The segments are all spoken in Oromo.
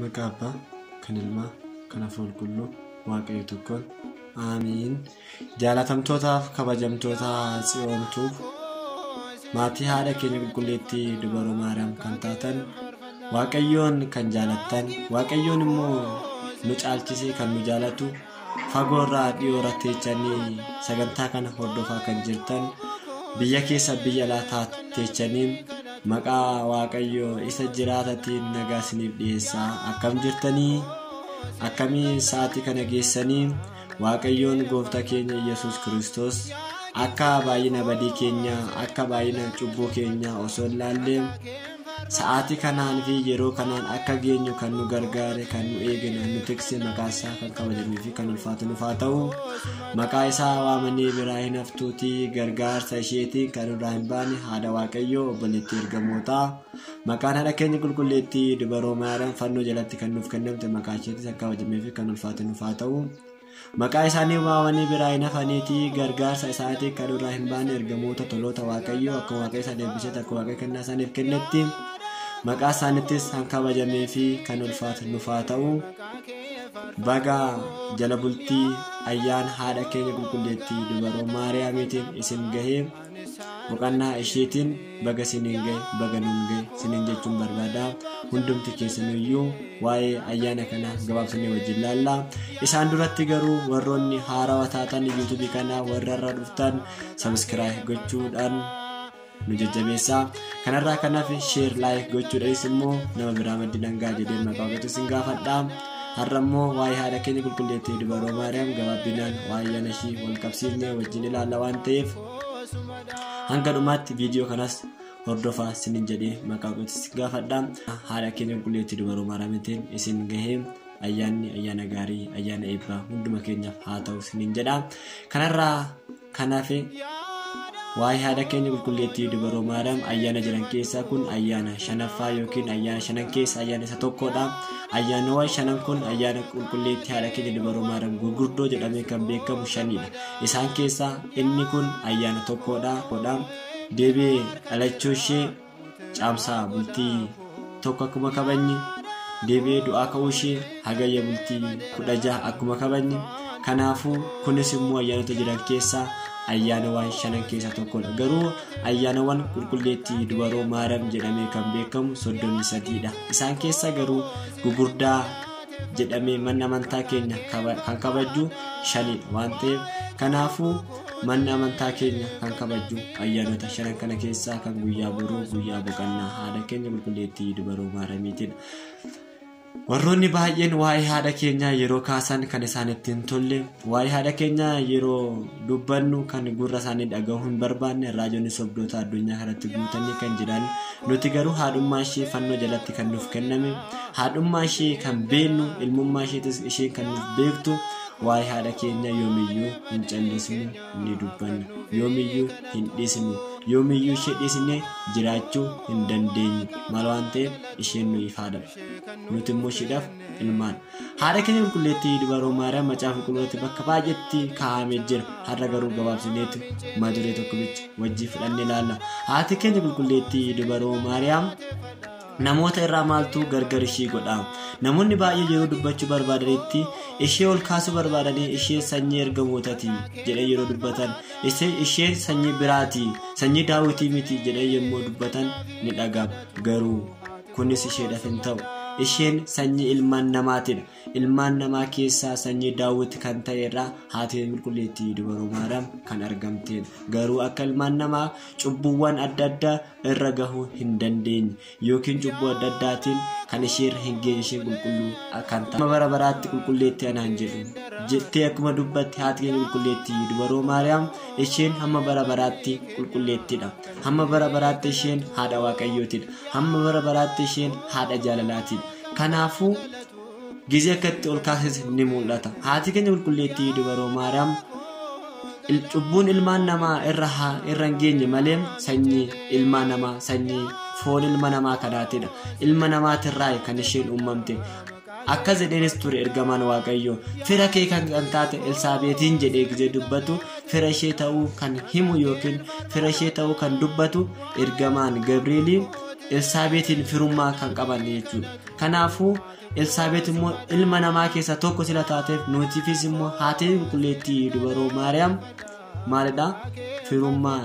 Maqaa Abbaa, kan Ilmaa, kan Hafuura Qulqulluu, Waaqayyo tokkoon. Aamiin. Jaalatamtootaaf kabajamtoota Tsiyoontuuf maatii haadha keenya qulqulleettii Dubaroo Maariyaam kan taatan, Waaqayyoon kan jaalattan, Waaqayyoon immoo nu caalchisee kan nu jaalatu, fagoorraa dhiyoorra teechanii sagantaa kana hordofaa kan jirtan, biyya keessa biyya alaa teechanii maqaa Waaqayyoo isa jiraatatiin nagaa isiniif dhiyeessaa. Akkam jirtanii? Akkamii sa'aatii kana geessanii? Waaqayyoon gooftaa keenya Yesuus Kiristoos akka baay'ina badii keenyaa, akka baay'ina cubbuu keenyaa osoo hin laalle sa'aatii kanaan fi yeroo kanaan akka geenyu kan nu gargaare, kan nu eegane, nu tikse, maqaa isaa kan kabajamee fi kan ulfaatu nuuf haa ta'u. Maqaa isaa waamanii biraa hin haftuutii gargaarsa isheetiin kan irraa hin baane haadha Waaqayyoo obboleettii ergamootaa, maqaan haadha keenya qulqulleettii Dubaroo Maariyaam fannoo jalatti kan nuuf kennamte maqaa isheetis akka kabajamee fi kan ulfaatu nuuf haa ta'u. Maqaa isaanii waamanii biraa hin hafaniitii gargaarsa isaatiin kan irraa hin baane ergamoota toloota Waaqayyoo akka Waaqayyo isaan eebbisetti, akka Waaqayyo kennaa isaaniif kennetti maqaa isaaniittis kan kabajamee fi kan ulfaatu nuuf haa ta'u. Baga jala bultii ayyaana haadha keenya qulqulleettii Dubaroo Maariyaamiitiin isin gahee, boqonnaa isheetiin baga isiniin gahe, baga nuun gahe isiniin jechuun barbaada. Hundumti keessaniyyuu waa'ee ayyaana kanaa gabaabsinee wajjin laalla. Isaan duratti garuu warroonni haarawaa taatan yuutuubii kanaa warra irra dhuftan sabiskiraayib gochuudhaan nu jajjabeessaa. Kanarraa kanaaf sheer laayik gochuudhaanis immoo nama biraa maddi dhangaa jedhee maqaa waaqayyoo isin gaafadha. Har'a immoo waa'ee haadha keenya qulqulleettii Dubaroo Maariyaam gabaabbinaan waa'ee ayyaana ishii wal qabsiifnee wajjin ilaalla waan ta'eef hanga dhumaatti viidiyoo kanas hordofaa isiniin jedhee maqaa waaqayyoo isin gaafadha. Haadha keenya qulqulleettii Dubaroo Maariyaamiitiin isin gahee ayyaanni ayyaana gaarii, ayyaana eebbaa hunduma keenyaaf haa ta'u isiniin jedha. Kanarraa kanaaf waa'ee haadha keenya qulqulleettii Dubaroo Maariyaam ayyaana jiran keessaa kun ayyaana shanaffaa yookiin ayyaana shanan keessa ayyaana isa tokkodha. Ayyaanawwan shanan kun ayyaana qulqulleettii haadha keenya Dubaroo Maariyaam gurguddoo jedhamee kan beekamu shanidha. Isaan keessaa inni kun ayyaana tokkodha. Deebi'ee dhalachuu ishee caamsaa bultii 1 akkuma kabajne, deebi'ee du'aa ka'uu ishee hagayya bultii 16 akkuma kabajne. Kanaafuu kunis immoo ayyaanota jiran keessaa ayyaanawwan shanan keessaa tokkodha. Garuu ayyaanawwan qulqulleettii Dubaroo Maariyaam jedhamee kan beekamu 33dha. Isaan keessaa garuu gugurdaa jedhamee manni amantaa keenya kan kabaju shanidha waan ta'eef, kanaafuu manni amantaa keenya kan kabaju ayyaanota shanan kana keessaa kan guyyaa boruu guyyaa boqonnaa haadha keenya qulqulleettii Dubaroo Maariyaamiitidha. Warroonni baay'een waa'ee haadha keenyaa yeroo kaasan kan isaan itti hin tolle, waa'ee haadha keenyaa yeroo dubbannu kan gurra isaanii dhaga'uu hin barbaanne raajonni sobdoota addunyaa kanatti guutanii kan jiran, nuti garuu haadhummaa ishee fannoo jalatti kan nuuf kenname, haadhummaa ishee kan beeknu, ilmummaa isheetis isheen kan nuuf beektu, waa'ee haadha keenyaa yoomiyyuu hin callisnu, ni dubbanna, yoomiyyuu hin dhiisnu, yoomiyyuu ishee dhiisnee jiraachuu hin dandeenyu. Maal waan ta'eef isheen nuyi haadha, nuti immoo isheedhaaf ilmaan. Haadha keenya qulqulleettii Dubaroo Maariyaam macaafa qulqulluutti bakka baay'eetti kaa'amee jira. Har'a garuu gabaabsineetu mata duree tokko bicha wajjin fudhannee ilaalla. Haati keenya qulqulleettii Dubaroo Maariyaam namoota irraa maaltu gargar ishee godha? Namoonni baay'ee yeroo dubbachuu barbaadanitti ishee ol kaasuu barbaadanii ishee sanyii ergamootaati jedhee yeroo dubbatan, isheen sanyii biraati, sanyii Daawitii miti jedhee yommuu dubbatan ni dhaga'ama. Garuu kunis isheedhaaf hin ta'u. Isheen sanyii ilmaan namaatidha. Ilmaan namaa keessaa sanyii Daawit kan ta'e irraa haati qulqulleettii Dubaroo Maariyaam kan argamtedha. Garuu akka ilmaan namaa cubbuuwwan adda addaa irra gahuu hin dandeenye yookiin cubbuu adda addaatiin kan isheerra hin geenye isheen qulqulluu kan taate bara baraatti qulqulleettii anaan jedhu jettee akkuma dubbatte haati keenya qulqulleettii Dubaroo Maariyaam isheen hamma bara baraatti qulqulleettiidha. Hamma bara baraatti isheen haadha Waaqayyootidha. Hamma bara baraatti isheen haadha jaalalaatidha. Kanaafuu gizee akkatti ol kaasnes ni mul'ata. Haati keenya qulqulleettii Dubaroo Maariyaam cubbuun ilmaan namaa irra hin geenye malee sanyii ilma namaa, sanyii foon ilma namaa kanaatidha. Ilma namaatirraa kan isheen uumamte. Akkas jedheenis ture ergamaan Waaqayyoo. Fira kee kan taate Elsaabeetiin jedhee gizee dubbatu fira ishee ta'uu kan himu yookiin fira ishee ta'uu kan dubbatu ergamaan Gabri'eelii Elsaabeetiin firummaa kan qaban jechuudha. Kanaafuu Elsaabeet immoo ilma namaa keessaa tokko sila taateef nuutiifis immoo haati qulqulleettii dubaroo Maariyaam maalidha? Firummaa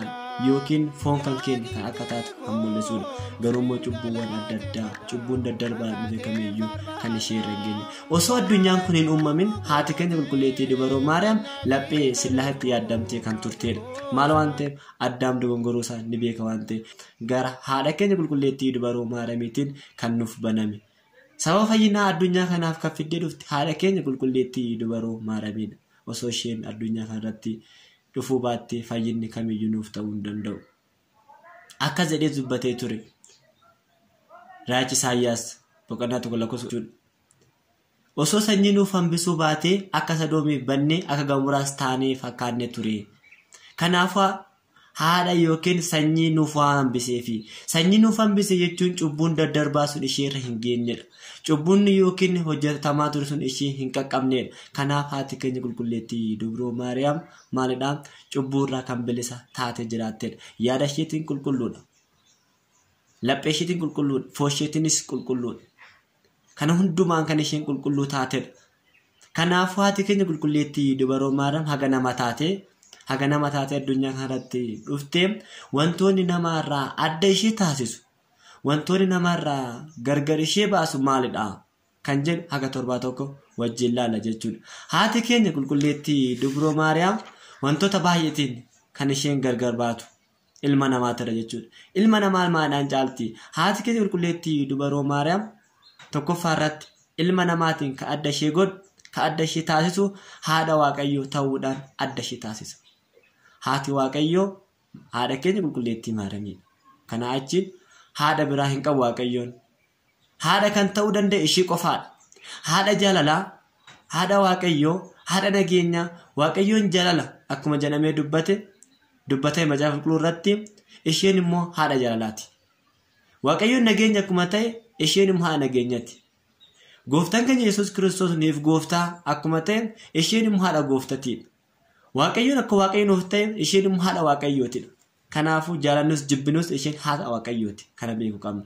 yookiin foon kan keenya kan akka taate kan mul'isudha. Garuu immoo cubbuuwwan adda addaa cubbuun daddarbaan dhufe kamiyyuu kan ishee irra hin geenye. Osoo addunyaan kun hin uumamin haati keenya qulqulleettii dubaroo Maariyaam laphee Sillaaseetti yaaddamtee kan turtedha. Maal waan ta'eef Addaam dogongoruu isaa ni beeka waan ta'eef gara haadha keenya qulqulleettii dubaroo Maariyaamiitiin kan nuuf baname. Sababa fayyinaa addunyaa kanaaf kan fiddee dhufte haadha keenya qulqulleettii dubaroo Maariyaamiidha. Osoo isheen addunyaa kanarratti dhufuu baattee fayyinni kamiyyuu nuuf ta'uu hin danda'u. Akkas jedhee dubbatee ture. Raaji Isaayyaas boqonnaa 1 lakkoofsa 1. Osoo sanyii nuuf hambisuu baatee akka Sodoomiif bannee akka Gamoraas taanee fakkaanne ture. Kanaafuu haadha yookiin sanyii nuuf waan hambiseefi. Sanyii nuuf hambise jechuun cubbuun daddarbaa sun ishee irra hin geenyedha. Cubbuun yookiin hojjetamaa ture sun ishee hin qaqqabnedha. Kanaaf haati keenya qulqulleettii dubroo Maariyaam maalidha? Cubbuu irraa kan bilisa taate jiraattedha. Yaada isheetiin qulqulluudha. Laphee isheetiin qulqulluudha. Foon isheetiinis qulqulluudha. Kana hundumaan kan isheen qulqulluu taatedha. Kanaafuu haati keenya qulqulleettii dubaroo Maariyaam haga nama taate haga nama taate addunyaa kanarratti dhuftee wantoonni namarraa adda ishee taasisu wantoonni namarraa gargar ishee baasu maalidha kan jedhu haga 7 wajjin laala jechuudha. Haati keenya qulqulleettii dubroo Maariyaam wantoota baay'eetiin kan isheen gargar baatu ilma namaatidha jechuudha. Ilma namaa maadhaan caalti? Haati keenya qulqulleettii dubaroo Maariyaam tokkoffaa irratti ilma namaatiin kan adda ishee godhu kan adda ishee taasisu haadha Waaqayyoo ta'uudhaan adda ishee taasisa. Haati Waaqayyoo haadha keenya qulqulleettii Maariyaamiidha. Kanaa achiin haadha biraa hin qabu Waaqayyoon. Haadha kan ta'uu danda'e ishee qofaadha. Haadha jaalalaa, haadha Waaqayyoo, haadha nageenyaa, Waaqayyoon jaalala akkuma jedhamee dubbatee macaafa qulqulluu irratti isheen immoo haadha jaalalaati. Waaqayyoon nageenya akkuma ta'e isheen immoo haadha nageenyaati. Gooftaan keenya Yesuus Kiristoos nuuf gooftaa akkuma ta'e isheen immoo haadha gooftatiidha. Waaqayyoon akka Waaqayyo nuuf ta'e isheen immoo haadha Waaqayyootidha. Kanaafuu jaalannus jibbinus isheen haadha Waaqayyooti. Kana beekuu qabna.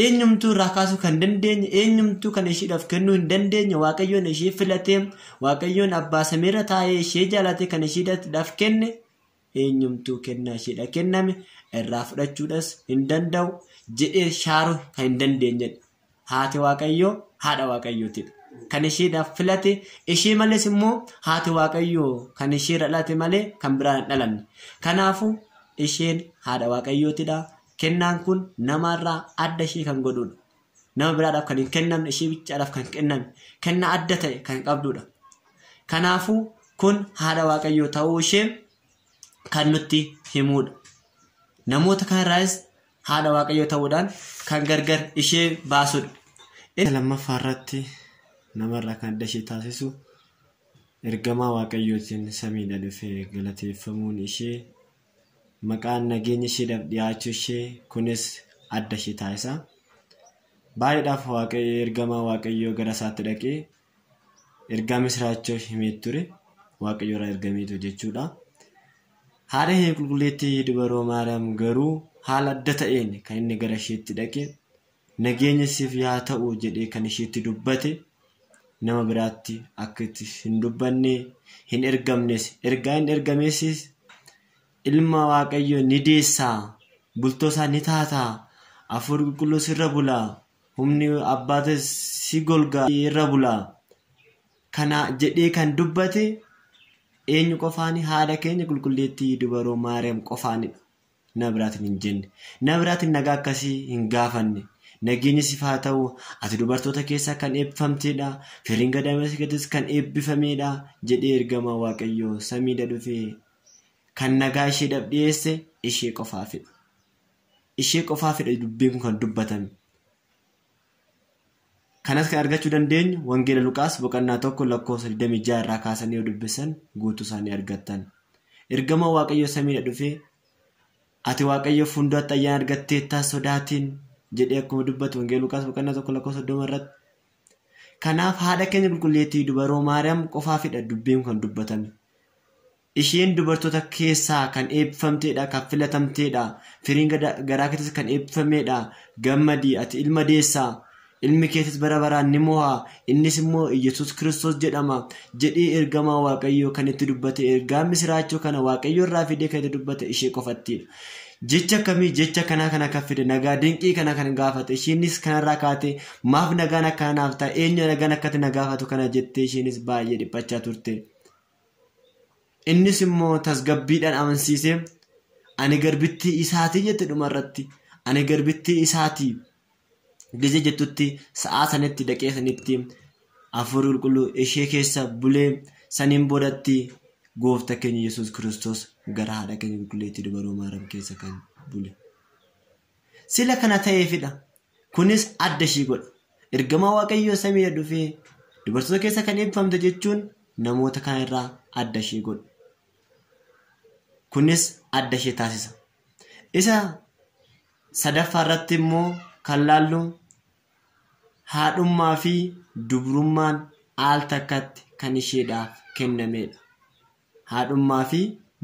Eenyumtuu irraa kaasuu kan dandeenye, eenyumtuu kan isheedhaaf kennuu hin dandeenye, Waaqayyoon ishee filatee, Waaqayyoon abbaa samiirra taa'ee ishee jaalate kan isheedhaaf kenne, eenyumtuu kennaa isheedha kenname irraa fudhachuudhas hin danda'u jedhee shaaruu kan hin dandeenyedha. Haati Waaqayyoo haadha Waaqayyootidha. Kan isheedhaaf filate ishee malees immoo haati Waaqayyoo kan isheerra dhalate malee kan biraan hin dhalanne. Kanaafuu isheen haadha Waaqayyootidha. Kennaan kun namarraa adda ishee kan godhudha. Nama biraadhaaf kan hin kennamne ishee bichaadhaaf kan kenname kennaa adda ta'e kan qabdudha. Kanaafuu kun haadha Waaqayyoo ta'uu ishee kan nutti himudha. Namoota kanarraas haadha Waaqayyoo ta'uudhaan kan gargar ishee baasudha. Lammaffaa irratti namarraa kan adda ishee taasisu ergamaa Waaqayyootiin samiidha dhufee galateeffamuun ishee maqaan nageenya isheedhaaf dhiyaachuu ishee kunis adda ishee taasisa. Baay'eedhaaf Waaqayyo ergamaa Waaqayyoo gara isaatti dhaqee ergaa misiraachoo himee ture Waaqayyo irraa ergameetu jechuudha. Haadha keenya qulqulleettii dubaroo Maariyaam garuu haala adda ta'een kan inni gara isheetti dhaqe nageenya siif yaa ta'u jedhee kan isheetti dubbate nama biraatti akka itti hin dubbanne hin ergamnes ergaa hin ergameessis ilma Waaqayyoo ni deessaa bultoo isaa ni taataa hafuurri qulqulluu sirra bulaa humni abbaatis si golgaa irra bulaa kana jedhee kan dubbate eenyu qofaani? Haadha keenya qulqulleettii dubaroo Maariyaam qofaanidha. Nama biraatiin hin jenne, nama biraatiin nagaa akkasii hin gaafanne. Nageenyi siif haa ta'u, ati dubartoota keessaa kan eebbifamtedha, firiin gadameessa keetis kan eebbifamedha jedhee ergamaa Waaqayyoo samiidha dhufee kan nagaa isheedhaaf dhiyeesse ishee qofaafidha. Ishee qofaafidha dubbiin kun kan dubbatame. Kanas kan argachuu dandeenyu Wangeela Luqaas boqonnaa 1 lakkoofsa 26 irraa kaasanii yoo dubbisan guutuu isaanii argattan. Ergamaa Waaqayyoo samiidha dhufee ati Waaqayyo fuulduratti ayyaana argatteetta sodaatiin jedhee akkuma dubbatu Wangeela Luqaas boqonnaa 1 lakkoofsa 30 irratti. Kanaaf haadha keenya qulqulleettii dubaroo Maariyaam qofaafidha dubbiin kan dubbatame. Isheen dubartoota keessaa kan eebbifamteedha, kan filatamteedha. Firiin garaa keetis kan eebbifameedha. Gammadii ati ilma deessaa. Ilmi keetis bara baraan ni mo'a. Innis immoo Iyyasuus Kiristoos jedhama jedhee ergamaa Waaqayyoo kan itti dubbate, ergaa misiraachoo kana Waaqayyoo irraa fidee kan itti dubbate ishee qofattidha. Jecha akkamii jecha kanaa kana kan fide, nagaa dinqii kana kan gaafate, isheenis kanarraa kaate maaf nagaan akkanaaf ta'a, eenyu nagaan akkatti na gaafatu kana jettee isheenis baay'ee dhiphachaa turte. Innis immoo tasgabbiidhaan amansiisee ani garbittii isaatii jette dhumarratti, ani garbittii isaatii gizee jettutti sa'aa sanitti daqee sanitti Hafuurri Qulqulluu ishee keessa bulee saniin boodatti gooftaa keenya Yesuus Kiristoos gara haadha keenya qulqulleettii dubaroo Maariyaam keessa kan bule. Sila kana ta'eefidha. Kunis adda ishii godha. Ergamaa Waaqayyoo samiidha dhufee dubartoota keessa kan eebbifamte jechuun namoota kaan irraa adda ishee godha. Kunis adda ishee taasisa. Isa sadaffaa irratti immoo kan laallu haadhummaa fi dubrummaan al takkatti kan isheedhaaf kennamedha. Haadhummaa fi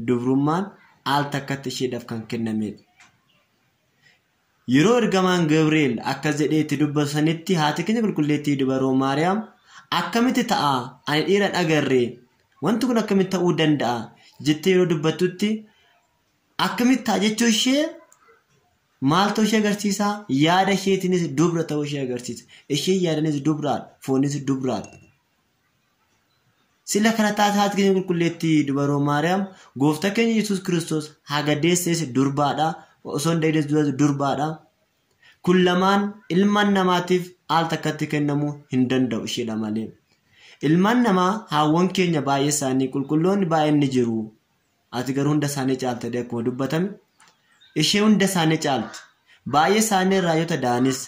dubrummaan al takkatti isheedhaaf kan kennamedha. Yeroo ergamaan Gabri'eel akkas jedhee itti dubbatu sanitti haati keenya qulqulleettii dubaroo Maariyaam akkamitti ta'a, ani dhiira hin agarre, wanti kun akkamitti ta'uu danda'a jettee yeroo dubbattutti akkamitti ta'a jechuu ishee maal ta'uu ishee agarsiisa? Yaada isheetiinis dubra ta'uu ishee agarsiisa. Isheen yaadanis dubraadha, foonis dubraadha. Sila kana taate haati keenya qulqulleettii dubaroo Maariyaam gooftaa keenya Yesuus Kiristoos haga deesses durbaadha, osoo hin deesses durbaadha. Kun lamaan ilmaan namaatiif al takkatti kennamuu hin danda'u isheedha malee. Ilmaan namaa haawwan keenya baay'ee isaanii qulqulloonni baay'een ni jiru. Ati garuu hunda isaanii caalta akkuma dubbatame. Ishee hunda isaanii caalti. Baay'ee isaanii raayota da'anis,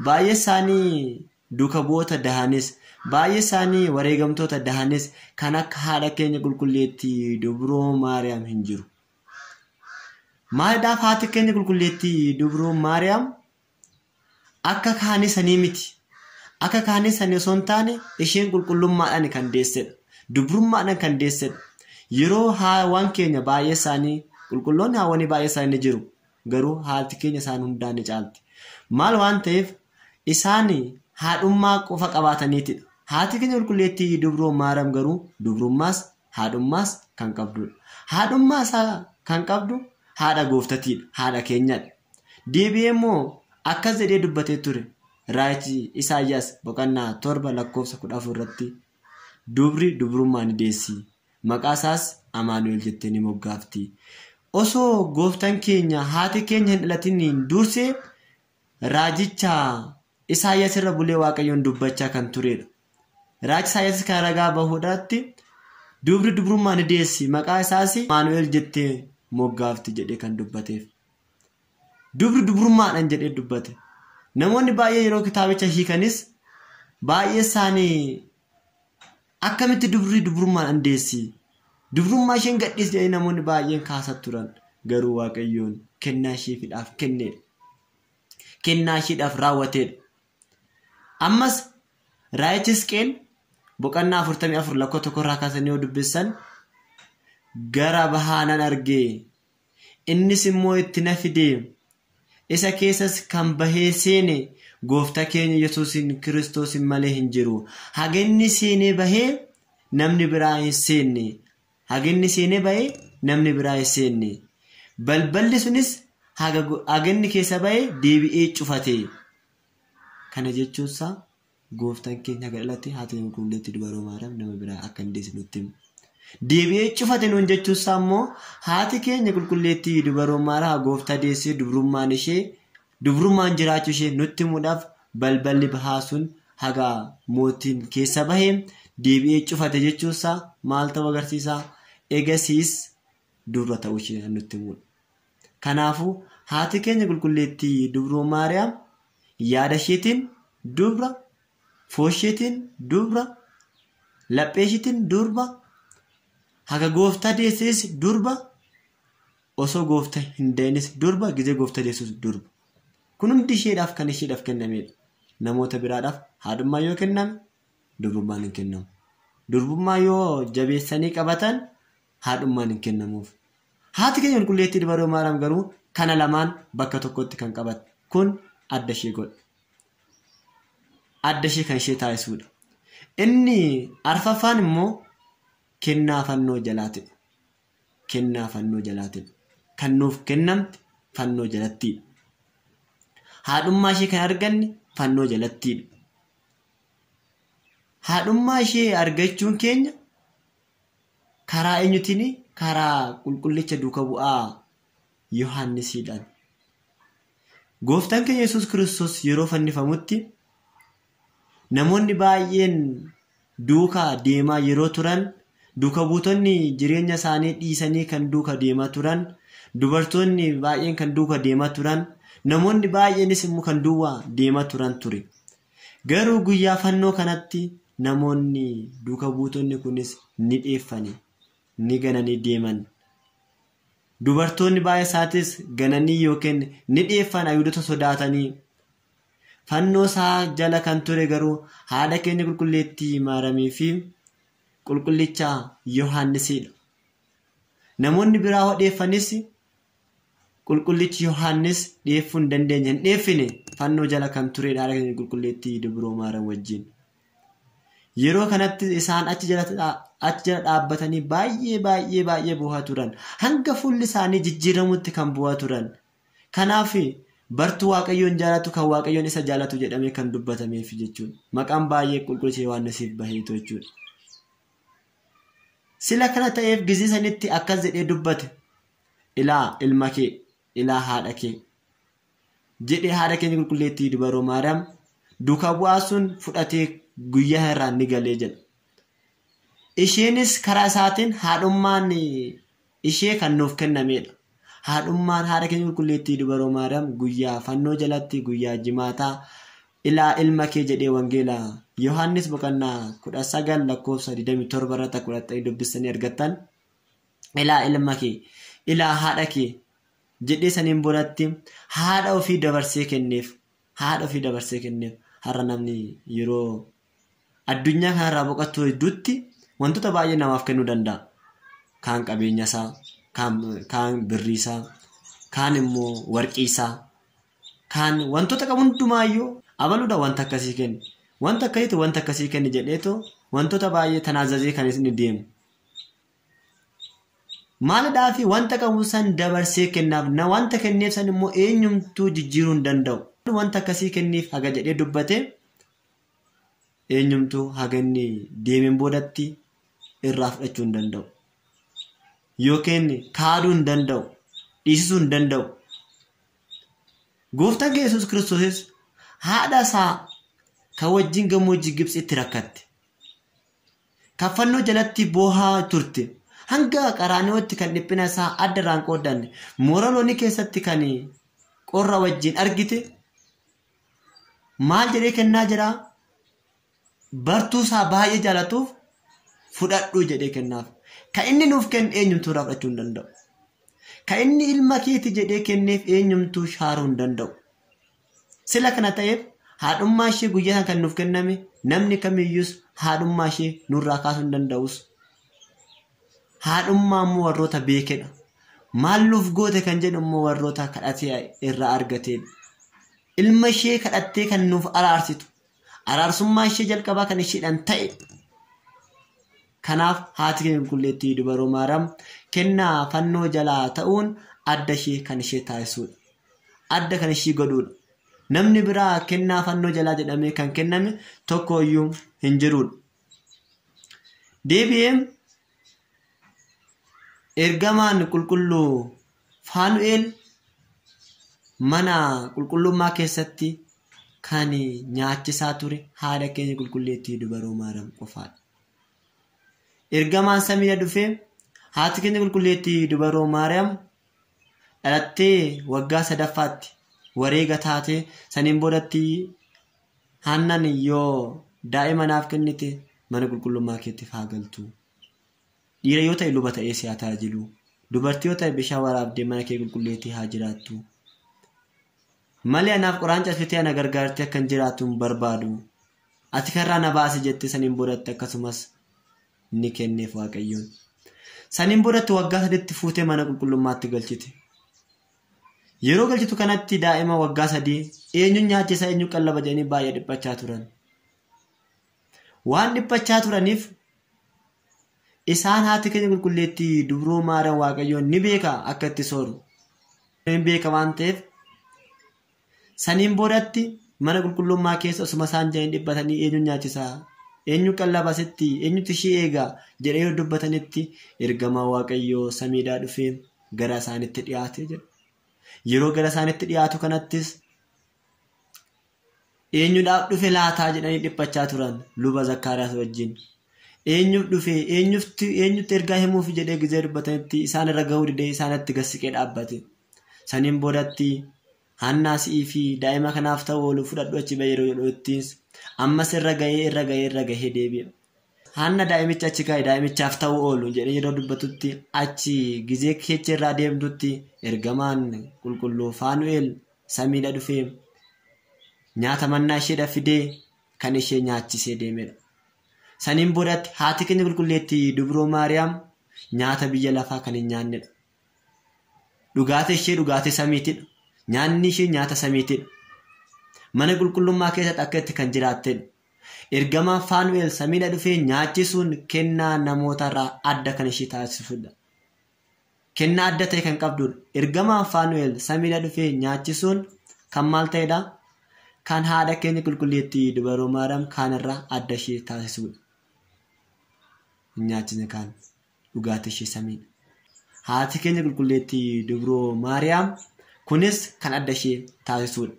baay'ee isaanii duuka bu'oota dahanis, baay'ee isaanii wareegamtoota dahanis kan akka haadha keenya qulqulleettii dubroo Maariyaam hin jiru. Maaliidhaaf haati keenya qulqulleettii dubroo Maariyaam akka kaanii sanii miti. Akka kaanii sanii osoo hin taane isheen qulqullummaadhaan kan deessedha. Dubrummaadhaan kan deessedha. Yeroo haawwan keenya baay'ee isaanii qulqulloonni haawwanii baay'ee isaanii ni jiru. Garuu haati keenya isaan hundaan ni caalti. Maal waan ta'eef isaan haadhummaa qofa qabaataniitidha. Haati keenya qulqulleettii dubroo Maariyaam garuu dubrummaas haadhummaas kan qabdudha. Haadhummaa isaa kan qabdu haadha gooftatiidha. Haadha keenyadha. Deebi'ee immoo akkas jedhee dubbatee ture. Raajichi Isaayyaas boqonnaa 7 lakkoofsa 14 irratti dubri dubrummaa ni deessi. Maqaa isaas Amaanu'el jettee ni moggaafti. Osoo gooftaan keenya haati keenya hin dhalatin dursee raajicha Isaayyaas irra bulee Waaqayyoon dubbachaa kan turedha. Raajichi Isaayyaas kan ragaa bahuudhaatti dubri dubrummaa ni deessi. Maqaa isaas Amaanu'el jettee moggaafti jedhee kan dubbateef. Dubri dubrummaadhaan jedhee dubbate. Namoonni baay'ee yeroo kitaabicha hiikanis baay'ee isaanii akkamitti dubri dubrummaadhaan deessi? Dubrummaa isheen gadhiis jedhanii namoonni baay'een kaasaa turan. Garuu Waaqayyoon kennaa isheefidhaaf kennedha. Kennaa isheedhaaf raawwatedha. Ammas raajichi Hisqeel boqonnaa 44 lakkoofsa 1 irraa kaasanii yoo dubbisan gara bahaa nan argee innis immoo itti na fide isa keessas kan bahee seene gooftaa keenya Yesuusin Kiristoosin malee hin jiru. Haginni seenee bahee namni biraa hin seenne. Haginni seenee bahee namni biraa hin seenne. Balballi sunis haginni keessa bahee deebi'ee cufate. Kana jechuun isaa gooftaan keenya haga dhalate haati qulqulleettii dubaroo Maariyaam nama biraa akka hin deessine nutti hima. Deebi'ee cufate nuun jechuun isaa immoo haati keenya qulqulleettii dubaroo Maariyaam gooftaa deessee dubrummaan ishee dubrummaan jiraachuu ishee nutti himuudhaaf balballi bahaa sun haga mootiin keessa bahee deebi'ee cufate jechuun isaa maal ta'uu agarsiisa? Egasiis dubra ta'uu ishee nutti himudha. Kanaafuu haati keenya qulqulleettii dubroo Maariyaam yaada isheetiin dubra, foon isheetiin dubra, laphee isheetiin durba, haga gooftaa deessees durba, osoo gooftaa hin da'inis durba, gizee gooftaa deessus durba. Kun hundi isheedhaaf kan isheedhaaf kennamedha. Namoota biraadhaaf haadhummaa yoo kenname durbummaan hin kennamu. Durbummaa yoo jabeessanii qabatan haadhummaan hin kennamuuf. Haati keenya qulqulleettii dubaroo Maariyaam garuu kana lamaan bakka tokkotti kan qabatte. Kun adda ishee godha. Adda ishee kan ishee taasisudha. Inni arfaffaan immoo kennaa fannoo jalaatidha. Kennaa fannoo jalaatidha. Kan nuuf kennamte fannoo jalattidha. Haadhummaa ishee kan arganne fannoo jalattidha. Haadhummaa ishee argachuun keenya karaa eenyutiin? Karaa qulqullicha duuka bu'aa Yohaannisiidhaan. Gooftaan keenya Yesuus Kiristoos yeroo fannifamutti namoonni baay'een duukaa deemaa yeroo turan, duuka buutonni jireenya isaanii dhiisanii kan duuka deemaa turan, dubartoonni baay'een kan duuka deemaa turan, namoonni baay'eenis immoo kan duwwaa deemaa turan ture. Garuu guyyaa fannoo kanatti namoonni duuka buutonni kunis ni dheeffani, ni gananii deeman. Dubartoonni baay'ee isaatis gananii yookiin ni dheeffan Ayhuudota sodaatanii. Fannoo isaa jala kan ture garuu haadha keenya qulqulleettii Maaramii fi qulqullicha Yohaannisiidha. Namoonni biraa hoo dheeffanis qulqullichi Yohaannis dheeffuu hin dandeenye, hin dheeffine fannoo jala kan turedha haadha keenya qulqulleettii dubroo Maariyaam wajjin. Yeroo kanatti isaan achi jala dhaabbatanii baay'ee baay'ee baay'ee bu'aa turan. Hanga fuulli isaanii jijjiiramutti kan bu'aa turan. Kanaaf bartuu Waaqayyoon jaalatu kan Waaqayyoon isa jaalatu jedhamee kan dubbatameef jechuudha. Maqaan baay'ee qulqullicha Yohaannisiif baheetu jechuudha. Sila kana ta'eef gizii sanitti akkas jedhee dubbate. Ilaa ilma kee, ilaa haadha kee jedhee haadha keenya qulqulleettii dubaroo Maariyaam duukaa bu'aa sun fudhatee guyyaa irraa ni galee jedha. Isheenis karaa isaatiin haadhummaan ishee kan nuuf kennamedha. Haadhummaan haadha keenya qulqulleettii dubaroo Maariyaam guyyaa fannoo jalatti guyyaa jimaataa ilaa ilma kee jedhee wangeela Yohaannis boqonnaa 19 lakkoofsa 27 irratti akka dubbistanii argattan ilaa ilma kee, ilaa haadha kee jedhee saniin boodatti haadha ofii dabarsee kenneef. Haadha ofii dabarsee kenneef. Har'a namni yeroo addunyaa kanarraa boqotu hedduutti wantoota baay'ee namaaf kennuu danda'a. Kaan qabeenya isaa, kaan birrii isaa, kaan immoo warqii isaa, kaan wantoota qabu hundumaayyuu abaluudha wanta akkasii kenni. Wanta akkasiitu wanta akkasii kenni jedheetu wantoota baay'ee tanaazazee kan inni deemu. Maalidhaa fi wanta qabu san dabarsee kennaaf, na wanta kenneef san immoo eenyumtuu jijjiiruu hin danda'u. Wanta akkasii kenniif haga jedhee dubbate eenyumtuu haga inni deemeen boodatti irraa fudhachuu hin danda'u. Yookiin kaaduu hin danda'u, dhiisisuu hin danda'u. Gooftaan keenya Yesuus Kiristoosis haadha isaa kan wajjin gammoojjii Gibxitti rakkatte. Kan fannoo jalatti boohaa turte. Hanga Qaraaniyotti kan dhiphina isaa adda irraan qooddanne, moora loonii keessatti kan qorra wajjin argite maal jedhee kennaa jiraa? Bartuu isaa baay'ee jaalatuuf fudhadhu jedhee kennaaf. Kan inni nuuf kenne eenyumtuu irraa fudhachuu hin danda'u. Kan inni ilma keeti jedhee kenneef eenyumtuu shaaruu hin danda'u. Sila kana ta'eef haadhummaa ishee guyyaa kan nuuf kenname namni kamiyyuus haadhummaa ishee nurraa kaasuu hin danda'us. Haadhummaa immoo warroota beekedha. Maal nuuf goote kan jedhu immoo warroota kadhatee irraa argatedha. Ilma ishee kadhattee kan nuuf araarsitu. Araarsummaa ishee jalqabaa kan isheedhaan ta'e. Kanaaf haati keenya qulqulleettii dubaroo Maariyaam kennaa fannoo jalaa ta'uun adda ishee kan ishee taasisudha. Adda kan ishee godhudha. Namni biraa kennaa fannoo jalaa jedhamee kan kenname tokko iyyuu hin jirudha. Deebi'ee ergamaan qulqulluu Faanu'eel mana qulqullummaa keessatti kan nyaachisaa ture haadha keenya qulqulleettii dubaroo Maariyaam qofaadha. Ergamaan samiidha dhufee haati keenya qulqulleettii dubaroo Maariyaam dhalattee waggaa sadaffaatti wareega taatee saniin boodatti Haannaan yoo daa'ima naaf kennite mana qulqullummaa keetiif haa galtu. Dhiira yoo ta'e luba ta'ee si haa tajaajilu. Dubartii yoo ta'e bishaan waraabdee mana kee qulqulleettii haa jiraattu. Malee anaaf qoraan cabsitee ana gargaartee akkan jiraattu hin barbaadu. Ati karraa na baasi jettee saniin boodatti akkasumas ni kenneef Waaqayyoon. Saniin boodatti waggaa 3tti fuutee mana qulqullummaatti galchite. Yeroo galchitu kanatti daa'ima waggaa 3 eenyuun nyaachisa eenyu qallaba jedhanii baay'ee dhiphachaa turan. Waan dhiphachaa turaniif isaan haati keenya qulqulleettii dubroo Maariyaam Waaqayyoon ni beeka akka itti sooru. Ni beeka waan ta'eef saniin boodatti mana qulqullummaa keessa osuma isaan jedhanii dhiphatanii eenyuun nyaachisaa eenyu qallaba sitti eenyutu ishee eega jedhee yoo dubbatanitti ergamaa Waaqayyoo samiidhaa dhufee gara isaanitti dhiyaate jedha. Yeroo gara isaanitti dhiyaatu kanattis eenyuudhaaf dhufe laataa jedhanii dhiphachaa turan luba Zakkaariyaas wajjin. Eenyuuf dhufe eenyutti ergaa himuuf jedhee gizee dubbatanitti isaan irra gahuu didee isaanitti gassiqee dhaabbate. Saniin boodatti Haannaa si'ii fi daa'ima kanaaf ta'u oolu fudhadhu achi ba'e yeroo jedhuttis ammas irra gahee deebi'e. Haanna daa'imicha achi kaa'e daa'imichaaf ta'u oolu jedhee yeroo dubbatutti achi gizee keecha irraa deemtutti ergamaan qulqulluu Faanu'eel samiidha dhufee nyaata mannaa isheedha fidee kan ishee nyaachisee deemedha. Saniin boodatti haati keenya qulqulleettii dubroo Maariyaam nyaata biyya lafaa kan hin nyaannedha. Dhugaatii ishee dhugaatii samiitidha. Nyaanni ishee nyaata samiitidha. Mana qulqullummaa keessatti akka itti kan jiraattedha. Ergamaan Faanu'eel samiidha dhufee nyaachisuun kennaa namootarraa adda kan ishee taasisudha. Kennaa adda ta'e kan qabdudha. Ergamaan Faanu'eel samiidha dhufee nyaachisuun kan maal ta'edha? Kan haadha keenya qulqulleettii dubaroo Maariyaam kaanirraa adda ishee taasisudha. Nyaachisni kaan dhugaatii ishee samiidha. Haati keenya qulqulleettii dubroo Maariyaam kunis kan adda ishee taasisudha.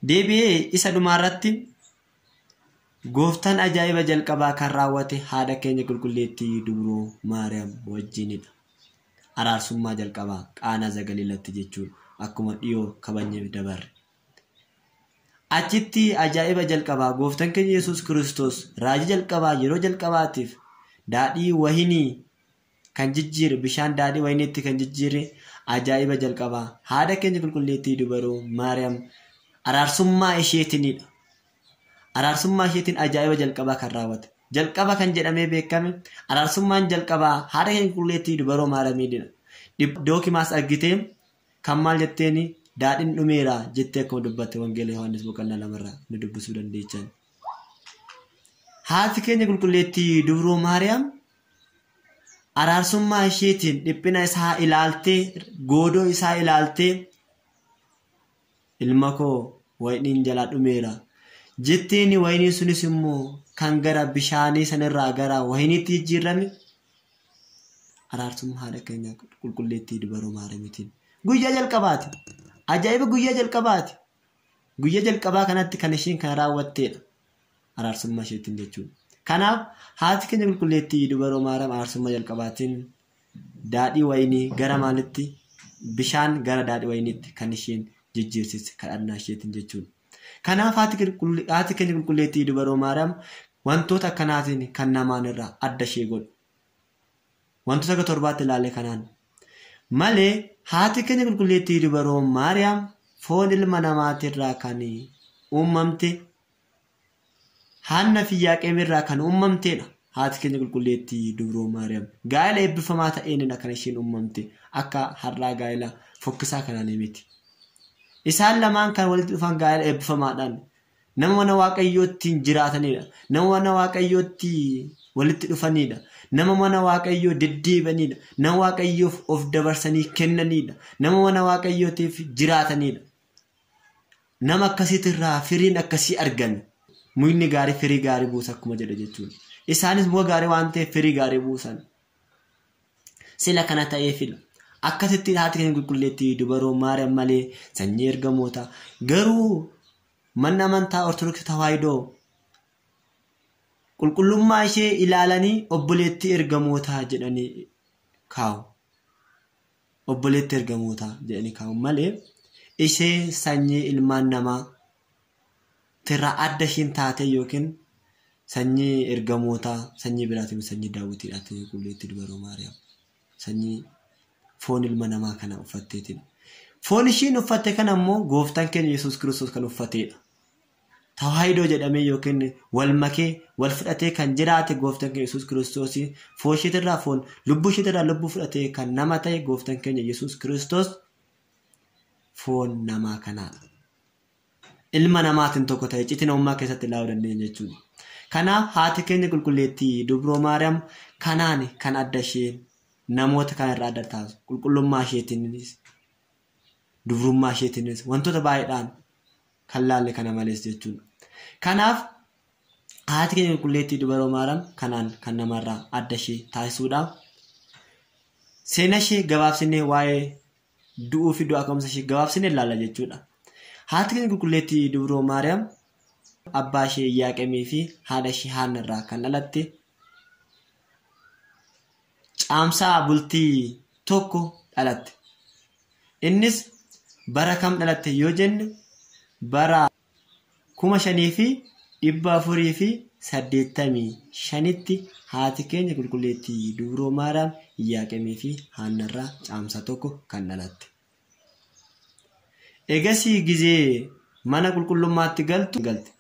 Deebi'ee isa dhumaarratti gooftaan ajaa'iba jalqabaa kan raawwate haadha keenya qulqulleettii dubroo Maariyaam wajjinidha. Araarsummaa jalqabaa Qaanaa Zagaliilatti jechuudha. Akkuma dhiyoo kabajnee dabarre. Achitti ajaa'iba jalqabaa gooftaan keenya Yesuus Kiristoos raajii jalqabaa yeroo jalqabaatiif daadhii wahinii kan jijjiire bishaan daadhii wayiniitti kan jijjiire ajaa'iba jalqabaa haadha keenya qulqulleettii dubaroo Maariyaam araarsummaa isheetinidha. Araarsummaa isheetiin ajaa'iba jalqabaa kan raawwate. Jalqaba kan jedhamee beekame araarsummaan jalqabaa haadha keenya qulqulleettii dubaroo Maariyaamiidha. Dookimaas argitee kan maal jetteeni daadhiin dhumeera jettee akkuma dubbatte Wangeela Yohaannis boqonnaa 2 irraa nu dubbisuu dandeechan. Haati keenya qulqulleettii dubroo Maariyaam araarsummaa isheetiin dhiphina isaa ilaaltee goodoo isaa ilaaltee ilma koo wayiniin jalaa dhumeera jetteeni wayiniin sunis immoo kan gara bishaanii sanirraa gara wayiniitti jijjiirame araarsummaa haadha keenya qulqulleettii dubaroo Maariyaamiitiin. Guyyaa jalqabaati. Ajaa'iba guyyaa jalqabaati. Guyyaa jalqabaa kanatti kan isheen kan raawwatteedha. Araarsummaa isheetiin jechuudha. Kanaaf haati keenya qulqulleettii dubaroo Maariyaam araarsummaa jalqabaatiin daadhii wayinii gara maalitti bishaan gara daadhii wayiniitti kan isheen jijjiirsise kadhannaa isheetiin jechuudha. Kanaaf haati keenya qulqulleettii dubaroo Maariyaam wantoota akkanaatiin kan namaan irraa adda ishee godhu. Wantoota akka torbaatti ilaalle kanaan malee haati keenya qulqulleettii dubaroo Maariyaam foon ilma namaatirraa kan uumamte Haannaa fi Iyaaqeem irraa kan uumamtedha. Haati keenya qulqulleettii dubroo Maariyaam gaa'ela eebbifamaa ta'eenidha kan isheen uumamte akka har'aa gaa'ela fokkisaa kanaan miti. Isaan lamaan kan walitti dhufan gaa'ela eebbifamaadhaan nama mana Waaqayyootti jiraatanidha. Nama mana Waaqayyootti walitti dhufanidha. Nama mana Waaqayyoo deddeebi'anidha. Nama Waaqayyoof of dabarsanii kennanidha. Nama mana Waaqayyootiif jiraatanidha. Nama akkasiitirraa firiin akkasii argame. Mukni gaarii firii gaarii buusa akkuma jedhe jechuudha. Isaanis muka gaarii waan ta'eef firii gaarii buusan. Sila kana ta'eefidha. Akkasitti haati keenya qulqulleettii dubaroo Maariyaam malee sanyii ergamoota garuu manni amantaa Ortodoksii Tawaahidoo qulqullummaa ishee ilaalanii obboleettii ergamootaa jedhanii kaa'u. Obboleettii ergamootaa jedhanii kaa'u malee ishee sanyii ilmaan namaa tirraa adda ishiin taate yookiin sanyii ergamootaa sanyii biraatiin sanyii daawwitiidhaati qulqulleettii dubaroo Maariyaam sanyii foon ilma namaa kana uffatteetidha. Foon ishiin uffatte kana immoo gooftaan keenya Yesuus Kiristoos kan uffatedha. Tawaahidoo jedhamee yookiin wal makee wal fudhatee kan jiraate gooftaan keenya Yesuus Kiristoos foon isheetirraa foon lubbuu isheetirraa lubbuu fudhatee kan nama ta'e gooftaan keenya Yesuus Kiristoos foon namaa kanaadha. Ilma namaatiin tokko ta'e iccitii namummaa keessatti ilaaluu dandeenya jechuudha. Kanaaf haati keenya qulqulleettii Dubroo Maariyaam kanaan kan adda ishee namoota kan irraa adda taasisu qulqullummaa isheetiinis dubrummaa isheetiinis wantoota baay'eedhaan kan laalle kana malees jechuudha. Kanaaf haati keenya qulqulleettii Dubroo Maariyaam kanaan kan namarraa adda ishee taasisuudha. Seenaa ishee gabaabsinee waa'ee du'uu fi du'aa ka'umsa ishee gabaabsinee ilaalla jechuudha. Haati keenya qulqulleettii Dubroo Maariyaam abbaa ishee Iyyaaqemii fi haadha ishee Haannaa irraa kan dhalatte Caamsaa bultii 1 dhalatte. Innis bara kam dhalatte yoo jenne bara 5485tti haati keenya qulqulleettii Dubroo Maariyaam Iyyaaqemii fi Haannaa irraa Caamsaa 1 kan dhalatte. Egasii gizee mana qulqullummaatti galte.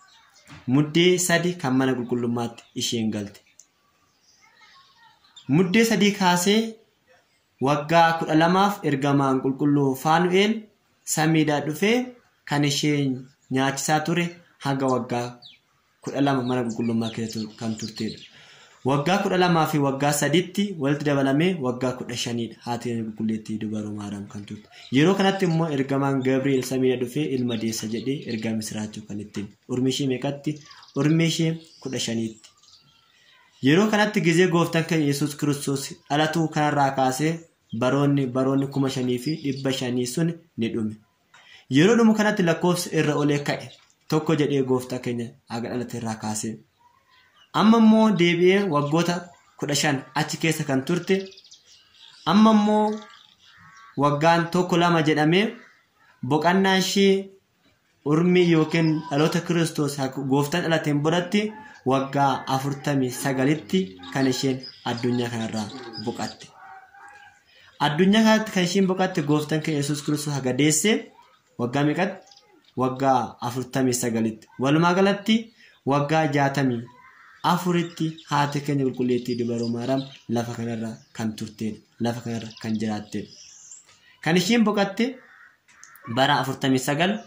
Muddee 3 kan mana qulqullummaatti isheen galte. Muddee 3 kaasee waggaa 12 ergamaan qulqulluu Faanu'eel samiidhaa dhufee kan isheen nyaachisaa ture haga waggaa 12 mana qulqullummaa keessa kan turtedha. Waggaa 12 fi waggaa 3tti walitti dabalamee waggaa 15dha haati keenya qulqulleettii Dubroo Maariyaam kan turte. Yeroo kanatti immoo ergamaan Gabri'eel samiidhaa dhufee ilma deessa jedhee ergaa misiraachuu kan ittiin urmii ishee meeqatti? Urmii ishee 15tti. Yeroo kanatti gizee gooftaan keenya Yesuus Kiristoos dhalatu kanarraa kaasee baroonni 5500 sun ni dhume. Yeroo dhumu kanatti lakkoofsi irra olee ka'e tokko jedhee gooftaa keenya haga dhalate irraa kaasee. Amma immoo deebi'ee waggoota 15 achi keessa kan turte amma immoo waggaan 1-2 jedhamee boqannaa ishee urmii yookiin dhaloota Kiristoos gooftaan dhalateen boodatti waggaa 49tti kan isheen addunyaa kanarraa boqatte. Addunyaa kanatti kan isheen boqatte gooftaan keenya Yesuus Kiristoos haga deesse waggaa meeqatti? Waggaa 49tti. Walumaa galatti waggaa 64tti haati keenya qulqulleettii Dubroo Maariyaam lafa kanarra kan turtedha. Lafa kanarra kan jiraattedha. Kan isheen boqatte bara 49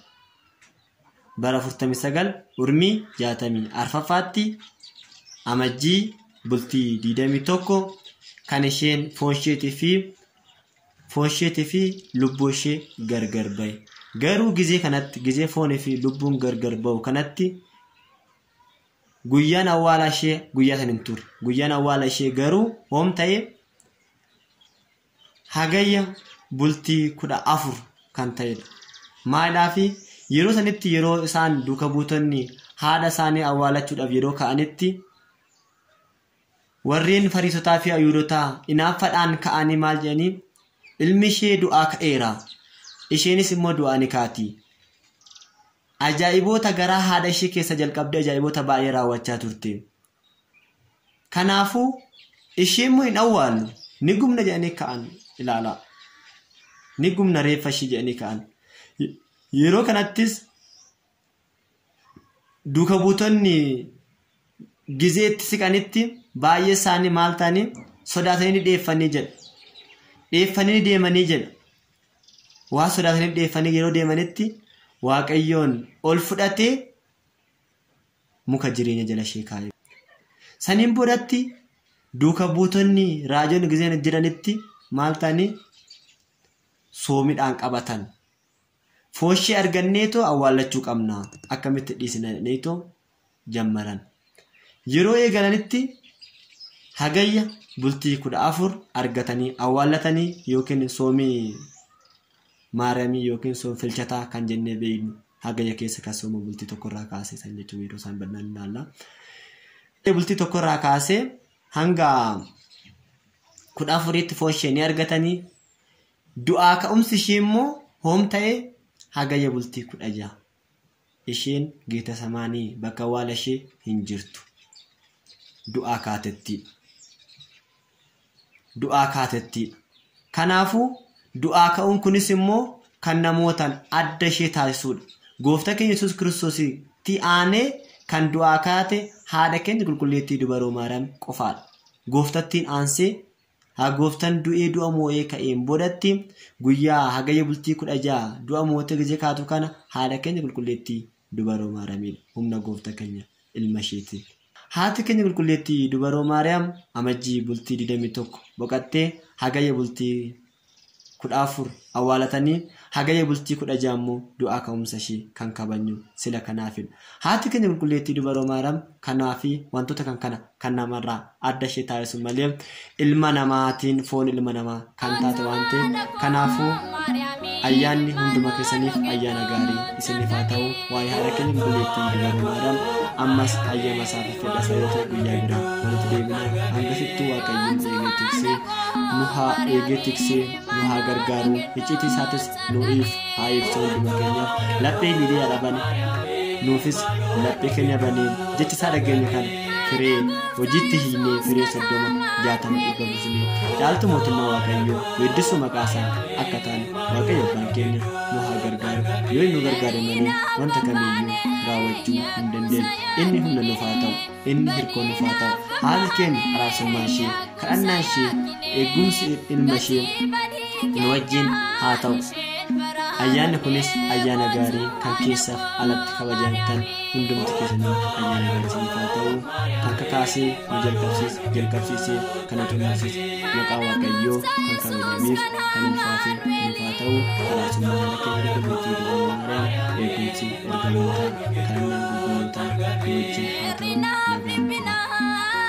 bara 49 urmii 64ffaatti amajjii bultii 21 kan isheen foon isheetii fi lubbuu ishee gargar ba'e. Garuu gizee kanatti gizee foonii fi lubbuun gargar ba'u kanatti guyyaan awwaala ishee guyyaa san hin turre. Guyyaan awwaala ishee garuu hoom ta'e hagayya bultii 14 kan ta'edha. Maaliidhaafi yeroo sanitti yeroo isaan duuka buutonni haadha isaanii awwaalachuudhaaf yeroo ka'anitti warreen Fariisotaa fi Ayhuudotaa inaaffaadhaan ka'anii maal jedhanii ilmi ishee du'aa ka'eera. Isheenis immoo du'aa ni kaati. Ajaa'iboota garaa haadha ishee keessa jalqabdee ajaa'iboota baay'ee raawwachaa turte. Kanaafuu ishee immoo hin awwaallu ni gubna jedhanii ka'an ilaalaa. Ni gubna reeffa ishee jedhanii ka'an. Yeroo kanattis duuka buutonni gizeetti siqanitti baay'ee isaanii maal ta'anii sodaatanii dheeffanii jedha. Dheeffanii deemanii jedha. Waa sodaatanii dheeffanii yeroo deemanitti Waaqayyoon ol fudhatee muka jireenya jala ishee kaa'e. Saniin boodatti duuka buutonni raajonni gizeen jiranitti maal ta'anii soomiidhaan qabatan. Foon ishee arganneetoo awwaallachuu qabna akkamitti dhiisneetoo jammaran. Yeroo eegalanitti hagayya bultii 14 argatanii awwaallatanii yookiin soomii Maariyaamii yookiin soom filchataa kan jennee beeknu hagayya keessa kan sooma bultii tokkorraa kaasee san jechuun yeroo isaan bal'inaan ilaalla. Bultii tokkorraa kaasee hanga 14tti foon ishee ni argatanii du'aa ka'umsi ishee immoo hoom ta'e hagayya bultii 16 isheen Geetesemaanii bakka awwaala ishee hin jirtu. Du'aa kaatetti. Du'aa kaatetti. Kanaafuu du'aa ka'uun kunis immoo kan namootaan adda ishee taasisudha. Gooftaa keenya Yesuus Kiristoos Gooftattii aanee kan du'aa kaate haadha keenya qulqulleettii dubaroo Maariyaam qofaadha. Gooftattiin aansee haa gooftaan du'ee du'a moo'ee ka'een boodatti guyyaa hagayya bultii 16 du'a mootee gizee kaatu kana haadha keenya qulqulleettii dubaroo Maariyaamidha. Humna gooftaa keenya ilma isheeti. Haati keenya qulqulleettii dubaroo Maariyaam amajjii bultii 21 boqottee hagayya bultii 14 awwaalatanii hagayya bultii 16 immoo du'aa ka'umsa ishee kan kabajnu sila kanaafidha. Haati keenya qulqulleettii dubaroo Maariyaam kanaa fi wantoota kan kana kan namarraa adda ishee taasisu malee ilma namaatiin foon ilma namaa kan taate waan ta'eef kanaafuu ayyaanni hunduma keessaniif ayyaana gaarii isiniif haa ta'u. Waa'ee haadha keenya qulqulleettii dubaroo Maariyaam ammas hayyama isaa fi fedha isaa yoo ta'e guyyaa biraa walitti deebina. Hangasittuu Waaqayyoon eegee tiksee nu haa eegee tiksee nu haa gargaaru. Icciitii isaatis nuuf haa ibsu hunduma keenyaaf. Laphee miidiyaa dhaban nuufis laphee keenya banee jecha isaa dhageenya kana firee hojiitti hiinee firee 30 60 100 buusnee dhaaltu mootummaa Waaqayyoo weeddisuu maqaa isaa akka taane Waaqayyo abbaan keenya nu haa gargaaru. Yoo inni nu gargaare malee wanta kamiyyuu raawwachuu hin dandeenyu. Inni humna nuuf haa ta'u, inni hirkoo nuuf haa ta'u. Haati keenya araarsummaa ishee, kadhannaa ishee, eegumsi ilma ishee nu wajjin haa ta'u. Ayyaanni kunis ayyaana gaarii kan keessaaf alatti kabajamtan hundumti keessanii ayyaana gaarii isiniif haa ta'u. Kan kakaasee nu jalqabsiisee kan xumursiise maqaa Waaqayyoo kan kabajameef kan ulfaate nuuf haa ta'u. Araarsummaa haadha keenya qulqulleettii dubaroo Maariyaam, eegumsi ergamootaa, kadhannaan qulqullootaa nu wajjin haa ta'u. Nagaan turaa.